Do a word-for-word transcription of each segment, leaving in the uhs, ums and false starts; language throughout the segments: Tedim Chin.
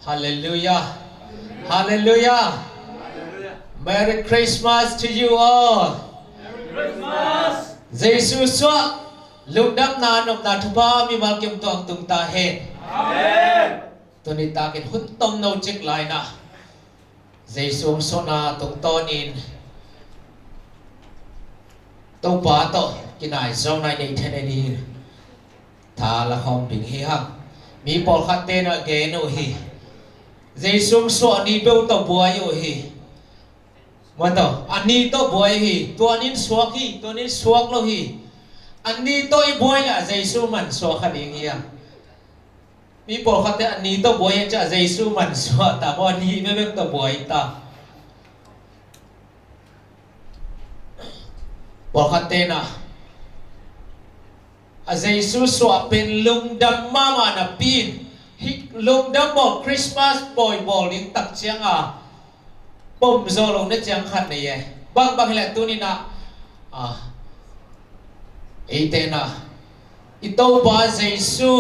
Hallelujah. Hallelujah. Merry Christmas to you all. Jesu suah lungdamna nopna thupha mimal kim tuang tung ta hen. Tuni takin hun tom no cik lai-in ah Jesu hong suahna tungtawnin Topa tawh kinai zawkna i neih theihna dingin tha la khawm ding hi hang. Mi pawlkhatte in ah gen uh hi. Jesu hong suah ni peuh tawh buai uh hi. Mataw, a ni tawh buai hi. Tua ni-in suak hi, tua ni-in suak lo hi. A ni tawh i buai leh Jesu mansuah kha ding hi hang. Mi pawlkhatte a ni tawh buai a, ciah Jesu mansuah ta maw, a ni bekbek tawh buai ta. Pawlkhatte in ah a Jesu suah pen lungdam mahmah napi-in, hih lungdam bawl, Christmas pawi bawl ding tak ciang a pom zawh lo na ciang khat nei e. Bangbang hileh tuni-in ah, ah, eite in ah i Topa Jesu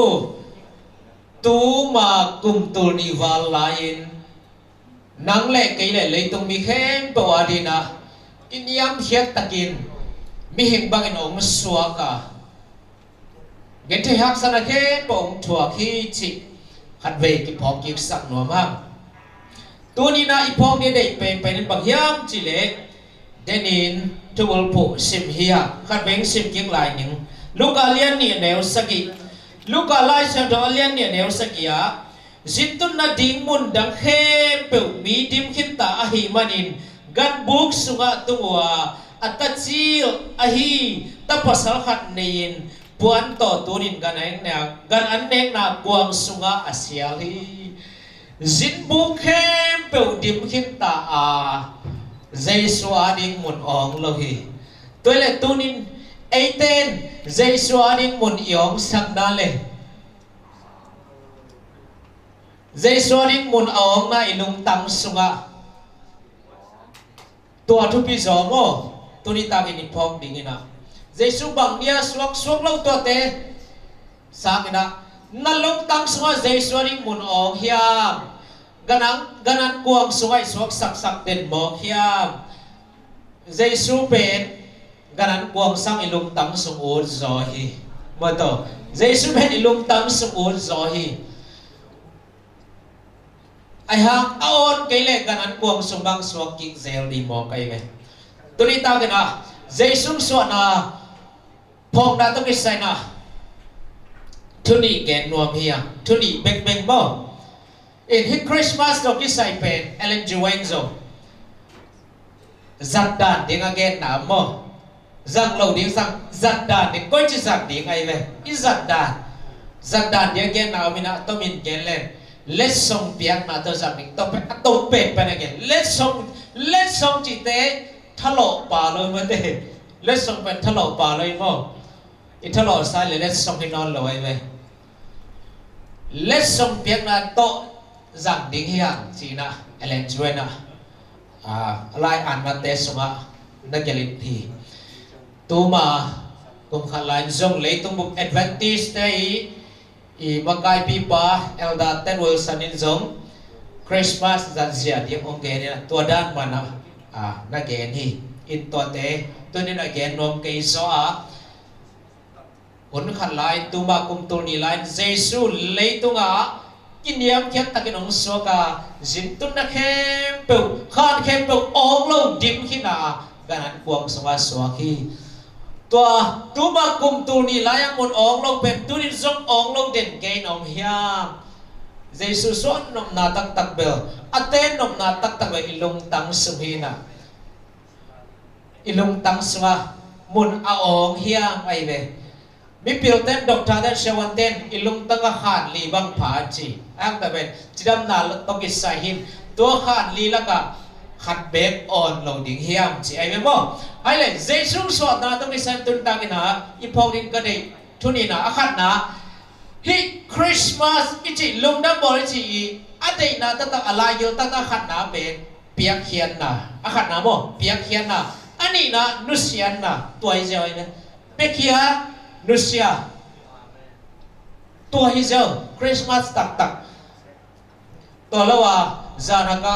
tuma kum tul nih val lai-in nang le kei le leitung mi khempeuh adingin ah kiniamkhiat takin mihing bangin hong suak a, gentheih haksatna khempeuh hong thuak hi cih khatvei kiphawk kiksak nuam hang. Tuni-in ah i phawk ding a deih penpen in bang hiam cih leh, denin thubulphuh sim hi hang. Khatvei hong sim kik lai ning. Luka lian nih a neu sagih. Luka Lai Siangtho a lian nih a neu sagih ah, zin tunna ding mun dang khempeuh mi dim khin ta ahih manin ganbuk sungah tung uh a, a tacil ahi tapasal khat nei-in puan tawh tunin gan an nekna, gan an nekna kuang sungah a sial hi. Zinbuk khempeuh dim khin ta a, Jesu ading mun awng lo hi. Tua hileh tuni-in eite in Jesu ading mun i awngsak na le, Jesu ading mun a awngna i lungtang sungah tua thupi zaw maw? Tuni takin i phawk dingin ah, Jesu bang ni-a suak, suak lo tuate sangin ah, na lungtang sungah Jesu ading mun a awng hiam? Gan an, gan an kuang sungah i suak saksak den mawk hiam? Jesu pen gan an kuang sang i lungtang sung ut zaw hi. Mataw, Jesu pen i lungtang sung ut zaw hi. Ahi hang a awn kei leh gan an kuang sung bang suak kik zel ding mawk ahi ve. Tuni takin ah Jesu suahna phawkna tawh kisai-in ah thu nih gen nuam hi hang. Thu nih bekbek maw? In hih Christmas tawh kisai pen Ellen G. White zong zat dan ding a genna maw? Zang lo ding, zang, zat dan ding, koici zat ding ahi ve. I zat dan, zat dan ding a genna om in ah, a tomin gen leng, letsong piakna tawh zat ding. Tua pen, a tom penpen a gen. Letsong, letsong cihte thalawh pah lo mate. Letsong pen thalawh pah lo hi maw? I thalawhsa leh letsong hi nawn lo ahi ve. Letsong piakna tawh zang ding hi hang ci-in ah Ellen G. White in ah, a lai-annate sungah na gelh hi. Tuma kum khat lai-in zong leitung bup Adventist-te i, i makaipipa Elder Ted Wilson in zong Christmas zatzia ding hong gen in ah, tua dan man ah, ah, na gen hi. In tuate tuni-in a gen nuam kei zaw a, hun khat lai-in, tuma kum tul nih lai-in Jesu leitungah kiniamkhiat takin hong suak a, zin tunna khempeuh, khan khempeuh awng lo dim khin a, gan an kuang sungah suak hi. Tua tuma kum tul nih lai-a mun awng lo pen tuni-in zong awng lo den kei in om hiam? Jesu suah nopna taktak bel, a ten nopna taktak bel i lungtang sung hi in ah, i lungtang sungah mun a awng hiam ahi ve. Mipilte in, doctor-te in, siavuante in i lungtang ah khan li bang pha ci. A hang ta pen cidamna tawh kisai hi in, tua khan li lakah khat beek awn lo ding hiam ci ahi ve maw? Ahi leh Jesu suahna tawh kisai tuni takin ah i phawk ding ka deih thu nih in ah, a khatna, hih Christmas i cih, lungdam bawl i cih i a deihna taktak, a laigil taktak a khatna pen piakkhiatna. A khatna maw, piakkhiatna. A nihna, nusiatna. Tua hi ziau ahi ve. Piakhia, nusia. Tua hi ziau, Christmas taktak. Tua lo a, zan hak a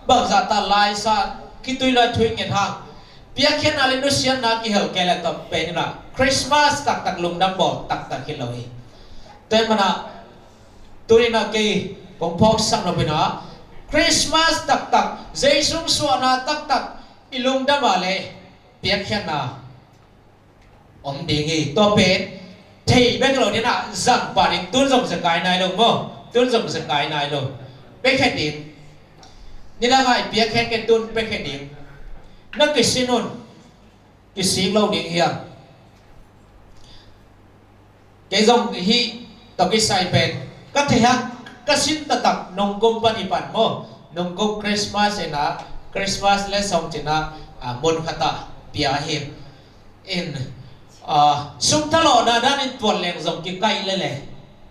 bangzah ta laisa khitui lo a thui nget hang, piakkhiatna le nusiatna kihel kei le tua pen in ah Christmas taktak lungdam bawl taktak hi lo hi. Tua ahih manin ah tuni in ah kei kong phawksak nop in ah Christmas taktak, Jesu suahna taktak i lungdam a le piakkhiatna om ding hi. Tua pen thei bek lo ding ah zang pah ding, tun zong zekai nai lo maw? Tun zong zekai nai lo. Piakkhiat ding. Nidang a i piakkhiat kei, tun piakkhiat ding. Na kisin un, kisik lo ding hiam? Kei zong hih tawh kisai pen ka thei hang, ka sin taktak nungkum pan i pan maw? Nungkum Christmas in ah, Christmas lessong ci-in ah, ah, mun khat ah pia hi. In, ah, sum thalawhna danin tuat leng zong kikaih lel e.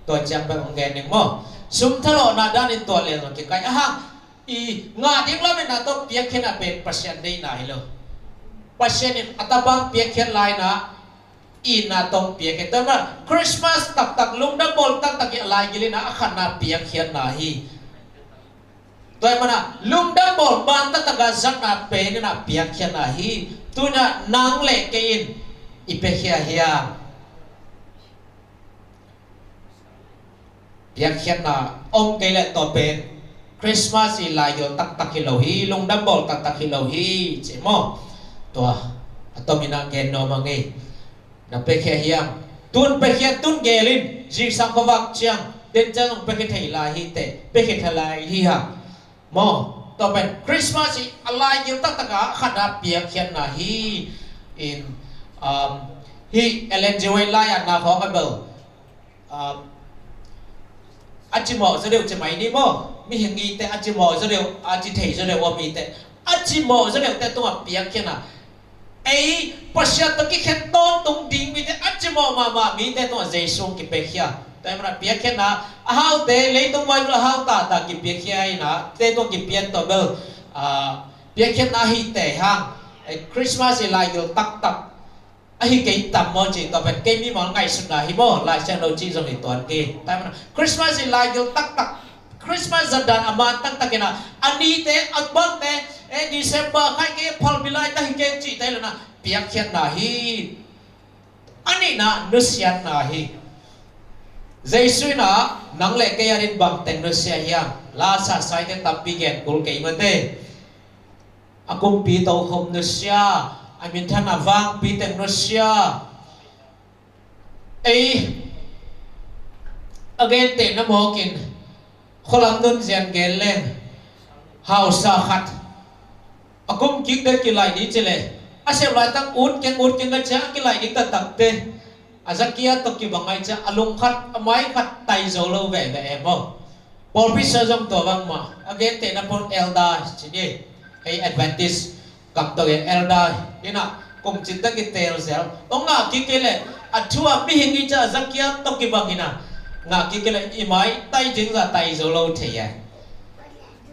Tua ciang pen hong gen ning maw? Sum thalawhna danin tuat leng zong kikaih. A hang, i ngah ding lam in ah tawh piakkhiatna pen Pasian deihna hi lo. Pasian in a tapa piakkhiat lai in ah, itna tawh piakkhiat. Tua manin Christmas taktak, lungdam bawl taktak hi a, laigil in ah a khatna piakkhiatna hi. Tua ahih manin ah lungdam bawl man taktak a zatna pen in ah piakkhiatna hi. Tuni in ah nang le kei in i piakkhiat hiam? Piakkhiatna om kei le tua pen Christmas i laigil taktak hi lo hi, lungdam bawl taktak hi lo hi, ci maw? Tua a tom in ah gen nuam ing ei. Na piakkhiat hiam? Tun piakkhiat, tun geel in, zingsang khuavak ciang, den ciang zong piakkhiat thei lai hi teh, piakkhiat thei lai hi hang. Maw, tua pen Christmas i a laigil taktak a khatna piakkhiatna hi. In, um, hih Ellen G. White lai-atna khawng a bel, um, a cimawh zaw deuh ci mai ni maw? Mihing i teh a cimawh zaw deuh, a ci thei zaw deuh om i teh, a cimawh zaw deuhte tungah piakkhiatna. Ei, Pasian tawh kikhen tawntung ding mite, a cimawh mahmah mite tungah Jesu hong kipiakhia. Tua ahih manin piakkhiatna a haute, leitung buaibel a hau tahtah kipiakhia in ah, te tungah kipia tawh bel, ah, piakkhiatna hi teh hang. Ei, Christmas i laigil taktak ahi kei tam maw ci, tua pen kei mimal ngaihsutna hi maw, Lai Siangtho cih zong hi tuan kei. Tua ahih manin Christmas i laigil taktak, Christmas zatdan a man taktak in ah, a nite, a bangte, eh, December khai kei, phalbi lai tak hi kei cihte hi lo in ah, piakkhiatna hi. A nihna nusiatna hi. Jesu in ah nang le kei adingin bangteng nusia hiam? Lasa saite tampi gen kul kei mate. A kumpi tokhom nusia, a minthanna vangpi teng nusia. Ei, a gentehna mawk in, khualam nunzia gen leng, hausa khat a kum kik teh kilaih ding ci leh, a sep laitak ut keng ut keng a ciang a kilaih ding taktakte, a zakia tawh kibang ahih ciang a lung khat a mai khat tai zo lo veve e maw? Pawlpi sung zong tua bangmah, a gentehna pawl elder ci ni, hei Adventist kam tawh gen elder in ah kum cin teh kiteel zel. Hong ngah kik kei leh a thu a mihing i cih a zakia tawh kibang in ah ngah kik kei leh i mai tai ding zah tai zo lo thei e.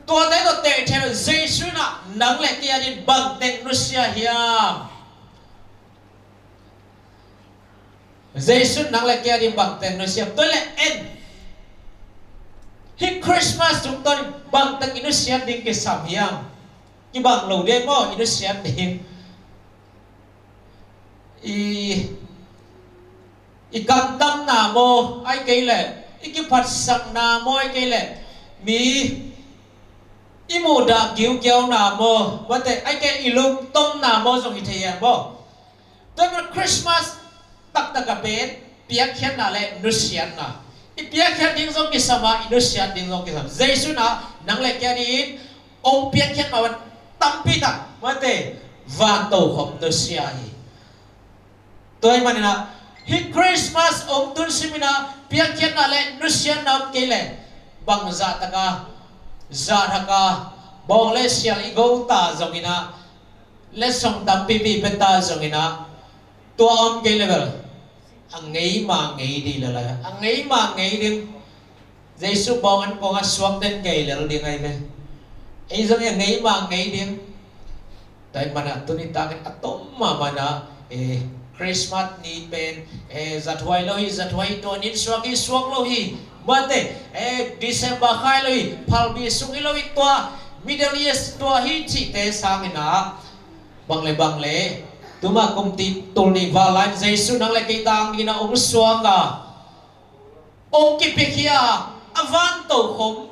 Tuate tawh teh thei lo. Jesu in ah nang le kei adingin bangteng nusia hiam? Jesu in nang le kei adingin bangteng nusia hiam? Tua leh en, hih Christmas tungtawn in bangteng i nusiat ding kisam hiam? Kibang lo ding maw i nusiat ding? I, i kamtamna maw, ahih kei leh i kiphatsakna maw, ahih kei leh mi i muhdah giugiauna maw, mate, ahih kei leh i lungtomna maw zong hi thei hiam maw? Tua ahih manin Christmas taktak a pen piakkhiatna le nusiatna. I piakkhiat ding zong kisam a, i nusiat ding zong kisam. Jesu in ah nang le kei adingin hong piakkhiat mah bang tampi tak, mate, van tokhom nusia hi. Tua ahih manin ah hih Christmas hong tun simin ah piakkhiatna le nusiatna om kei leh, bangzah tak a zahthak a bawng le sial i go ta zongin ah, letsong tampipi pia ta zongin ah, tua om kei leh bel a ngei ma ngei ding lel a, a ngei ma ngei ding. Jesu bawng an kong a suak den kei lel ding ahi ve. Ei zong a ngei ma ngei ding. Tua ahih manin ah tuni takin a tom mahmah in ah, eh, Christmas ni pen, eh, zathuai lo hi, zathuai, tua ni in suak hi, suak lo hi, Mate, eh, December khai lo hi, phalbi sung hi lo hi, tua Middle East tua hi cihte sangin ah, bang le bang le, tuma kumpi tul nih val lai-in Jesu nang le kei tang dingin ah hong suak a, hong kipiakhia a, a van tokhom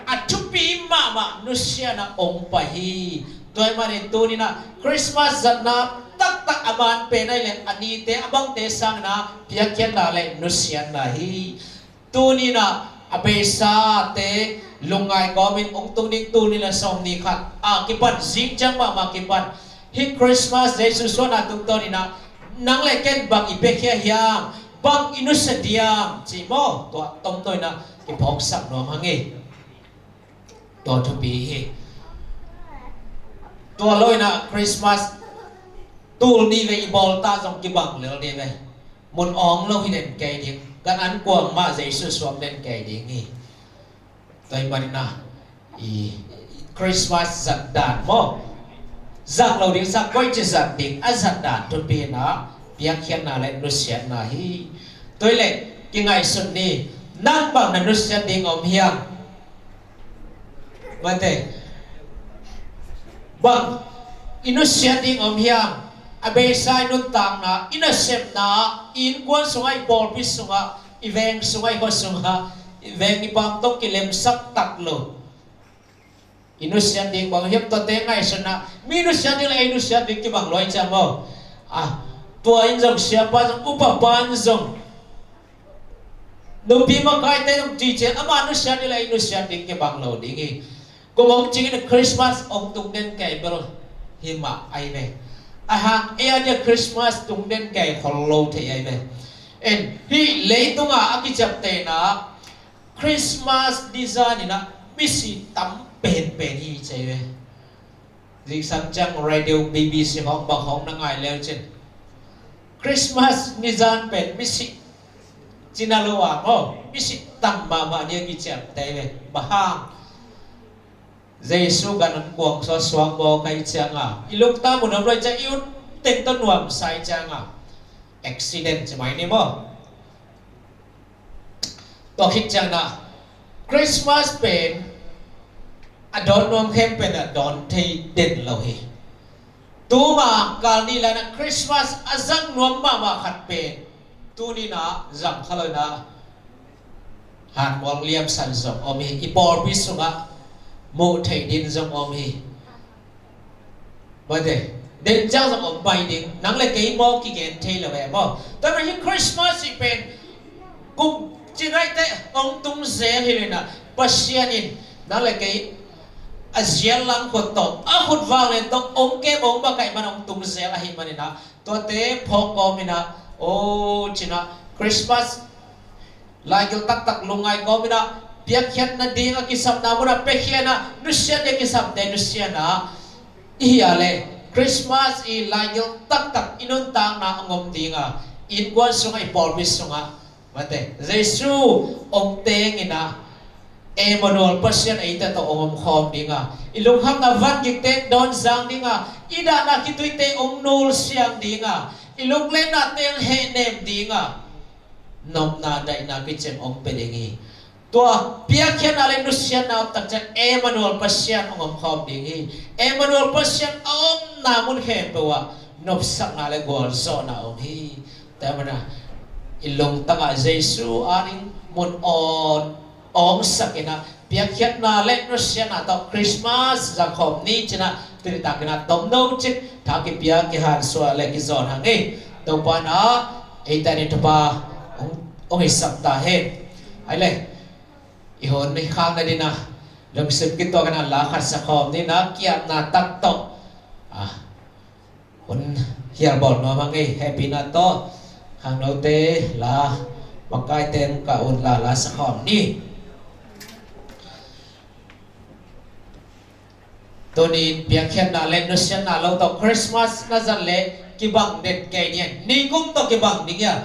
a thupi mahmah nusiatna hong pai hi. Tua ahih manin tuni-in ah Christmas zatna taktak a man pen ahih leh a nite a bangte sangin ah piakkhiatna le nusiatna hi. Tuni-in ah a beisate lungngai kawmin hong tung ding tul nih le sawmnih khat a kipan, zing ciang mahmah kipan, hih Christmas Jesu suahna tungtawnin ah nang le ken bang i piakhia hiam, bang i nusia diam cih maw, tua tomno-in ah kiphawksak nuam hang hi. Tua thupi hi. Tua lo-in ah Christmas tul nih vei i bawl ta zong kibang lel ding ve. Mun awng lo hi den kei ding. Kan an kuang mah Jesu suak den kei ding hi. Tua ahih manin ah i Christmas zat dan maw, zang lo ding, zang, koici zat ding, a zat dan thupi-in ah piakkhiatna le nusiatna hi. Tua ahih leh kingaihsun ni, nang bang na nusiat ding om hiam? Mate, bang i nusiat ding om hiam? A beisa i nuntakna, i nasepna, i innkuan sungah, i pawlpi sungah, i veng sungah, i khua sungah, i veng i pam tawh kilemsak tak lo. I nusiat ding bang hiam? Tuate ngaihsun-in ah mi nusiat ding le ei nusiat ding kibang lua hi ciang maw. Ah, tua in zong siapa zong, upapa in zong, nupi makaite zong, teacher, ama nusiat ding le ei nusiat ding kibang lo ding hi. Kum hong cingin Christmas hong tung den kei bel hi mah ahi ve. A hang ei a dia Christmas tung den kei khol lo thei ahi ve. En, hih leitungah a kiciaptehna Christmas ni zan-in ah misi tam penpen hi ci ahi ve. Zingsang ciang radio B B C khawng bang khawng na ngai le uh cin, Christmas ni zan pen misi cina lo a maw, misi tam mahmah ni a kiciapteh ve. Bang hang? Jesu gan an kuang sua suang baw kai cianga, i lungtang mun om lo ciang, i ut teng tawh nuamsa cianga, accident ci mai ni maw. Tua khit ciangin ah Christmas pen a dawn nuam khempeuh in ah dawn thei den lo hi. Tuma kal nih lai-in ah Christmas a zang nuam mahmah khat pen tuni-in ah zang kha lo-in ah hanmual liamsan zong om hi. I pawlpi sungah muh theih ding zong om hi. Mate, den ciang zong om pai ding, nang le kei maw, kigen thei lo e maw. Tua ahih manin hih Christmas i pen kum ci ngaihte hong tung zel hi lo-in ah, Pasian in nang le kei a zial lang khut tawh, a khut vang len tawh hong kem, hong makaih man hong tung zel ahih manin ah, tuate phawk kawmin ah, o, ci-in ah Christmas laigil taktak lungngai kawmin ah, piakkhiatna ding a kisapna munah piakhia-in ah, nusiat ding a kisapte nusia-in ah, i hih leh Christmas i laigil taktak i nuntakna hong om ding a, innkuan sungah, i pawlpi sungah, mate, Jesu hong teng in ah, Emmanuel, Pasian eite tawh hong omkhawm ding a, i lungkhamna van gikte dawn zang ding a, i dahna khituite hong nulsiang ding a, i lunglennate hong hehnem ding a, nopna daihna kicing hong pia ding hi. Tua piakkhiatna le nusiatna om tak ciang Emmanuel, Pasian hong omkhawm ding hi. Emmanuel, Pasian a omna mun khempeuh ah nopsakna le gualzawhna om hi. Tua ahih manin ah i lungtang ah Jesu ading mun awn awngsak in ah, piakkhiatna le nusiatna tawh Christmas zangkhawm ni ci-in ah, tuni takin ah tomno cik tha kipia, kihansuah le kizawn hang hi. Topa in ah eite ading thupha hong, hong hisap ta hen. Hai le, i hun i khakna dingin ah lungsim kituakin ah la khat sakhawm ni-in ah, ki-apna tak tawh, ah, hun hial bawl nuam hang hi. Hehpihna tawh khangnote la, makaite hong kah un la, la sakhawm ni. Tuni-in piakkhiatna le nusiatna lo tawh Christmas na zat leh kibang den kei ni. Nikum tawh kibang ding hi a,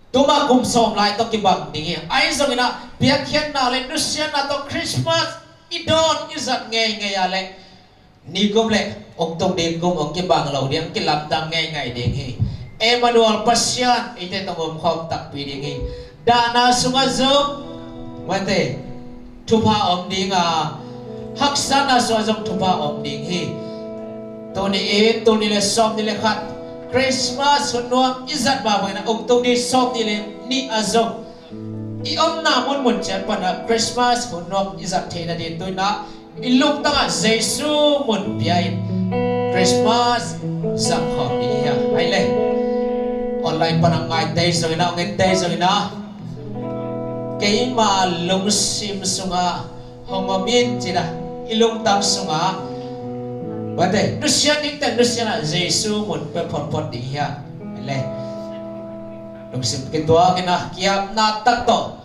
tuma kum sawm lai tawh kibang ding hi a. Ahi zongin ah piakkhiatna le nusiatna tawh Christmas i dawn i zat ngeingei a leh, nikum le hong tung ding kum hong kibang lo ding, kilamdang ngeingai ding hi. Emmanuel, Pasian eite tawh hong omkhawm takpi ding hi. Dahna sungah zong, mate, thupha om ding a, haksatna sungah zong thupha om ding hi. Tuni in, tul nih le sawmnih le khat, Christmas hun nuam i zat mah bangin a, uktu ni sawmnih le nih ah zong i omna munmun ciat panah Christmas hun nuam i zat theihna ding tu-in ah, i lungtang ah Jesu mun pia-in Christmas zang khawm ding hi a. Ai le, online pan a ngaite zongin ah, hong ente zongin ah, keima lungsim sungah hong om in ci-in ah, i lungtang sungah, mate, nusia dingte nusia-in ah Jesu mun pia photphot ding hi a. Ai le, lungsim kituakin ah, kiapna tak tawh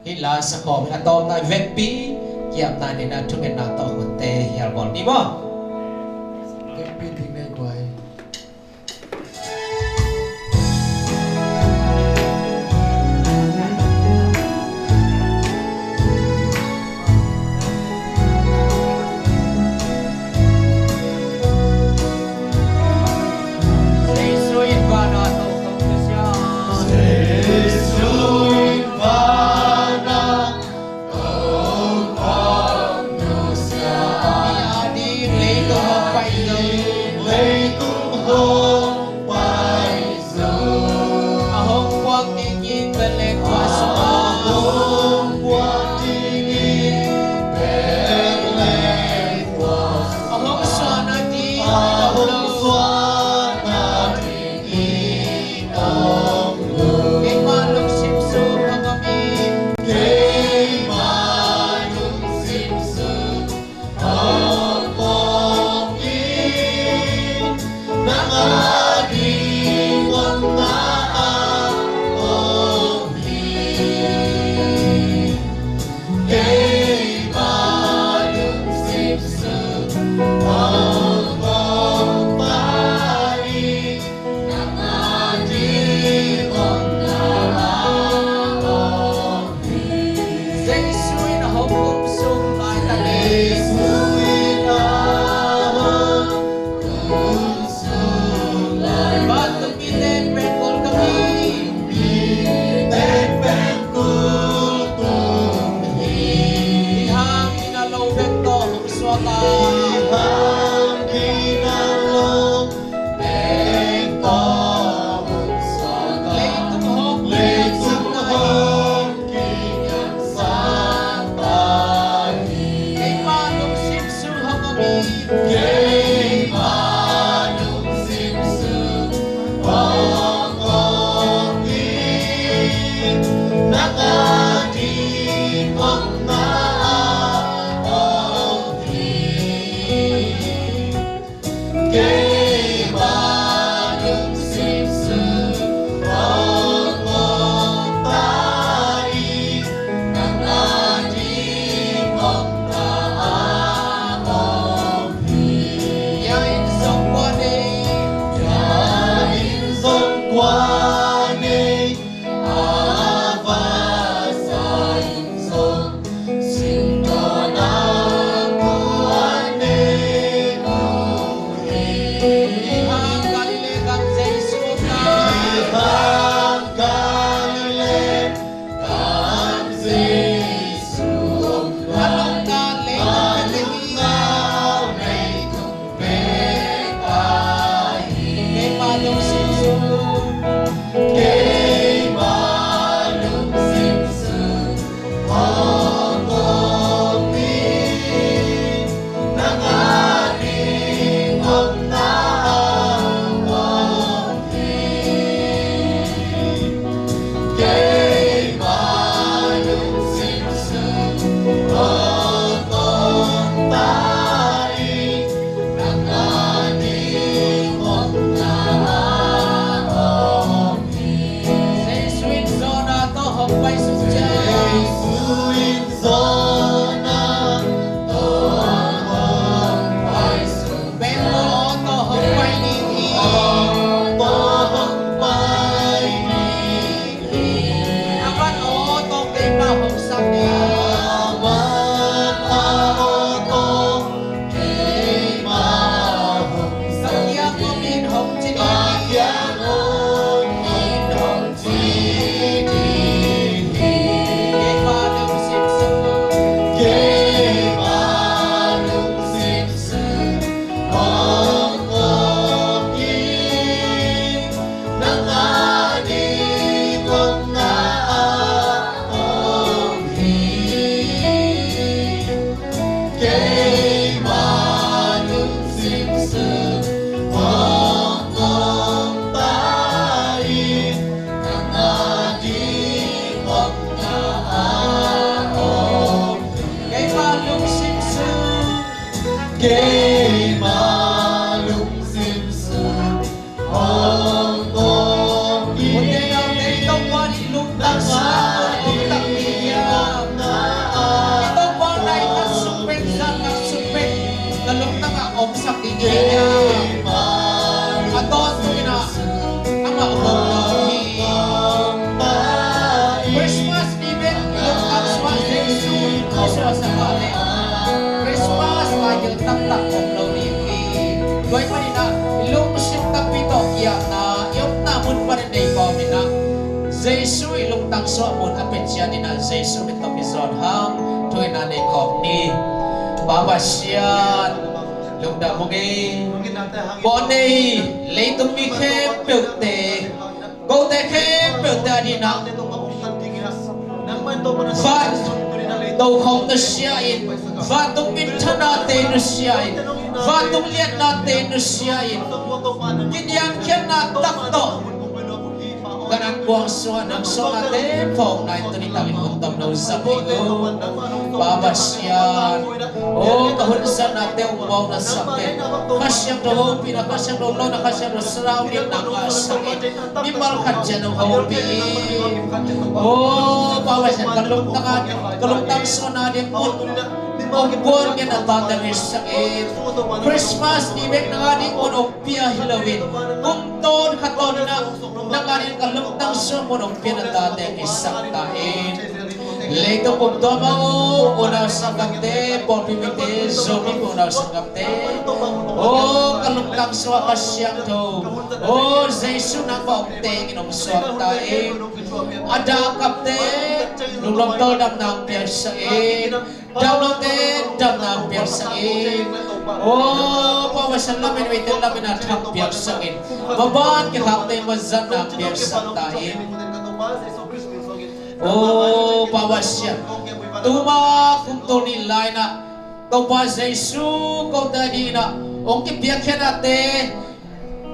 hih la sa khawm in, a tawpna vekpi kiapna in ah, thungetna tawh hong ente hial bawl ni maw. Vekpi ding nei guai. Jesu in vana tokhom nusia. Jesu in vana tokhom nusia. Mi ading leitung hong pai zo. Leitung hong pai zo. A hong puak dingin Bethlehem khua sungah. A hong puak dingin Bethlehem khua sungah. A hong suahna ding. A hong suahna ding. Keima lungsim sung hong om in. Keima lungsim sung hong om in. Nang ading omna ah om hi. Keima lungsim sung hong om in. Nang ading omna ah om hi. Jesu in a hong kum sung laitak in. Jesu in a hong kum sung laitak in. Vantung mite pengkul ka hi. Mite pengkul tung hi. Hih hangin a lo bek tawh hong suak a. Hih hangin a lo bek tawh hong suak a. Leitung hong, leitung hong kingiamsak ta hi. Keima lungsim sung hong om in. Keima lungsim sung hong om in. Nang ading omna ah om hi. Keima lungsim sung hong om ta hi. Nang ading omna ah om hi. Hia in zong kua nei. Hia in zong kua nei. A vasa in zong simtawna kua nei uh hi. Hih hang Galilee gam Jesu omna. Hih hang Galilee gam Jesu omna. A lungna leitung bek ahi hi. Keima lungsim sung. Keima lungsim sung hong om in. Nang ading omna ah om hi. Keima lungsim sung hong om ta hi. Nang ading omna ah om hi. Jesu in Jona tawh hong paisuk ciang. Jesu in Jona tawh hong paisuk. Pengkul aw tawh hong pai ding hi. Aw tawh hong pai ding hi. A van aw tawh keima hong sak ding. A van aw tawh keima hong sak ding. A kiang om in hong ci ding hi. A kiang om in hong ci ding hi. Keima lungsim sung hong kong hi. Ute naute, i Topa i lungtang sung hong takpi hi a. I Topa nai khat sung pen, zan khat sung pen ka lungtang ah omsak ding hi a. A tawntung in ah amah hong kong hi. Christmas ni bek lungtang sua Jesu i suahsak a leh Christmas lai gil taktak om lo ding hi. Tua ahih manin ah i lungsim takpi tawh i apna, i omna mun panin nei kawmin ah Jesu i lungtang suah mun a pia ciatin ah Jesu min tawh kizawn hang thu in ah nei kawm ni. Pa Pasian, lungdam ung ei. Bawl nei, leitung mi khempeuhte, kote khempeuhte adingin ah, van tokhom nusia in, vantung minthanate nusia in, vantung liatnate nusia in, kiniamkhiatna tak tawh ka nangkuang sungah nang suahna te phawkna in tuni takin hun tom no zang hi ung. Pa Pasian, o ka hun zatnate hong bawlna sak in, Kha Siangtho hopihna, Kha Siangtho loina, Kha Siangtho surrounding nang ngahsak in, mimal khat ciat hong hopih in. O Pa Pasian, ka lungtang a, ka lungtang suahna ding mun hong kuan ngiat na tate hong hisak in. Christmas ni bek nang ading mun hong pia hi loin, kum tawn kha tawn in ah nang adingin ka lungtang suah mun hong pia na tate hong hisak ta in. Leitung pumtuam a om unau sanggamte, pawlpi mite, Zomi unau sanggamte, o ka lungtang suah Kha Siangtho, o Jesu nangmah hong teng in hong suak ta in. A dah a kapte lunglawm tawldamna hong piaksak in. Damlote damna hong piaksak in. O Pa Pasian, lamen veite lamen a thak piaksak in. Maban kikhakte mazatna hong piaksak ta in. O Pa Pasian, tuma kum tul nih lai-in ah Topa Jesu kote adingin ah hong kipiakkhiatnate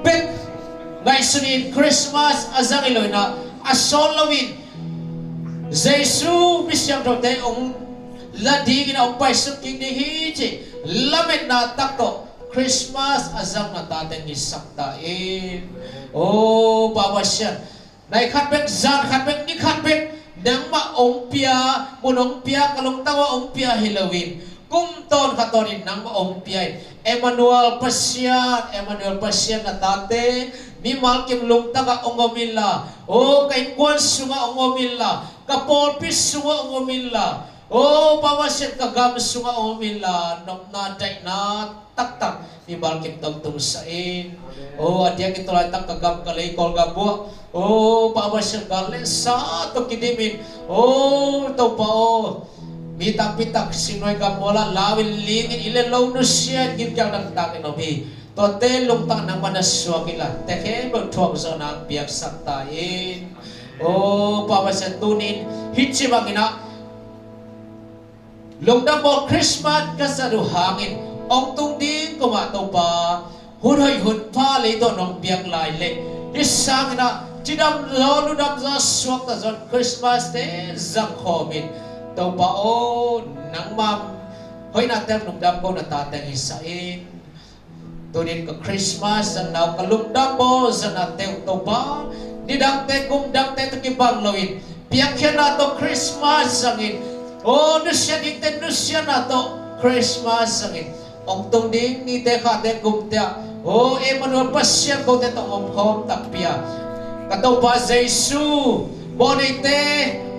bek ngaihsun in Christmas a zang hi loin ah, a sawl loin Jesu mi siangthote hong la dingin ah hong paisuk kik ding hi cih lametna tak tawh Christmas a zang na tate hong hisak ta in. O Pa Pasian, nai khat bek, zan khat bek, ni khat bek nangmah hong pia, mun hong pia, ka lungtang uah hong pia hi loin, kum tawn kha tawnin nangmah hong pia in. Emmanuel Pasian, Emmanuel Pasian na tate, mimal kim lungtang ah hong om inla, o ka innkuan sungah hong om inla, ka pawlpi sungah hong om inla, o Pa Pasian, ka gam sungah hong om inla, nopna daihna taktak mimal kim tawh tungsak in. O a diakin tua laitak ka gam ka lei Kawlgam uah, o Pa Pasian, gal le sa tawh kidim in, o Topa aw, mi tampi tak Singnuai gam mual ah lau in ling in, inn le lo nusia in, gimkial dangtak in om hi. Tuate lungtang nangmah na suak inla, tua khempeuh thuak zawhna hong piaksak ta in. O Pa Pasian, tuni-in hih ci bangin ah lungdam bawl Christmas ka zat uh hangin, hong tung ding kum ah Topa, hun hoih hun pha lei tawh nong piak lai leh, hih sangin ah cidam zaw, ludam zaw, suakta zaw Christmas-te zang khawmin, Topa aw, nangma hoihnate lungdam ko na tate hong hisak in. Tuni-in ka Christmas zatna uh, ka lungdam bawl zatnate uh Topa, nidangte kumdangte tawh kibang loin, piakkhiatna tawh Christmas zangin, o nusia dingte nusiatna tawh Christmas zangin, hong tung ding nite khate kumte ah, o Emmanuel Pasian kote tawh hong omkhawm takpi a, ka Topa Jesu, mawhneite,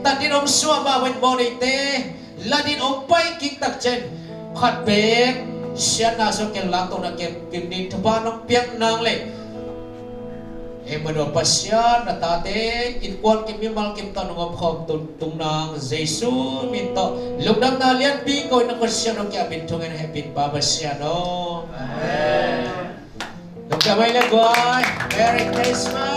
tat dingin hong suah mah bangin mawhneite la dingin hong pai kik tak ciang, khat beek siatna sung kiang, langtohna kiang, kim dingin thupha nong piak nang leh, Emmanuel Pasian na tate innkuan kim, mimal kim tawh nong omkhawm tung nang, Jesu min tawh lungdamna lianpi ko in, na khut siangtho kiangah min thungen hehpih in Pa Pasian aw. Amen. Lungdam ei le guai. Merry Christmas.